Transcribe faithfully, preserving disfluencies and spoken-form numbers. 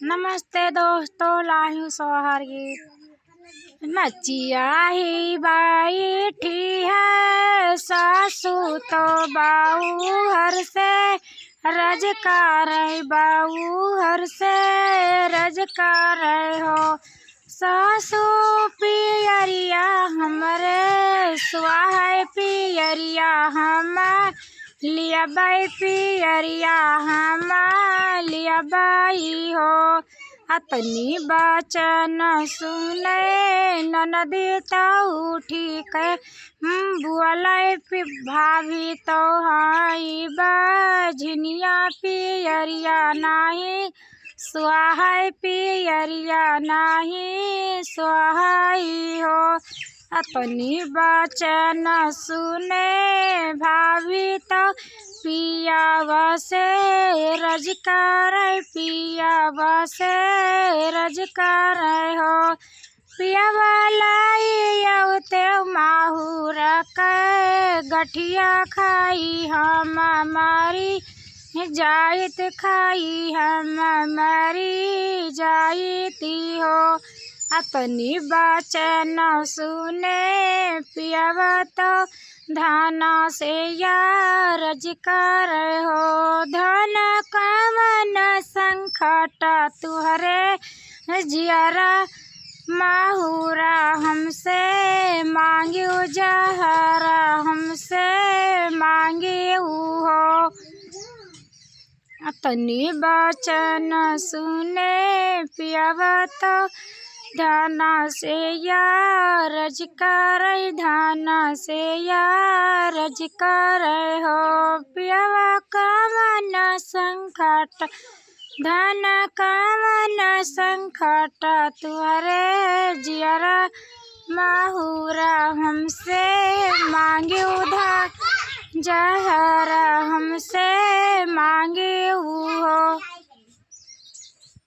नमस्ते दोस्तों, लाही सोहर गीत। मचिया ही बैठी है सासू तो बाऊ हर से रज करे, बाऊ हर से रज करे हो। सासू पियरिया हमरे सुहाए, पियरिया हम लियबै, पियरिया हम लियबै हो। अतनी बचन सुने ननदी तौ उठी के, हम्म, बोलै पि-, भाभी तौ हाई बझनिया, पियरिया नाही सुहाई, पियरिया नाही सुहाई हो। अतनी बचन सुने भाभी तौ पियावा से रज करे, पियावा से रज करे हो। पियावा लाई अउते माहुर के गठिया खाई हम मरी जाइत, खाई हम मरी जाइत हो। अतनी बचन सुने पियावा तौ धन से या रज करे हो। धन कवन संकट तुहरे जियरा माहुरा हमसे मांग्यो, जहरा हमसे मांग्यो हो। अतनी बचन सुने पियावा तौ धन से या रज करे, धन से या रज करे हो। पियावा कवन संकट, धन कवन संकट तुहरे जियरा माहुरा हमसे मांग्यो, धा जहरा हमसे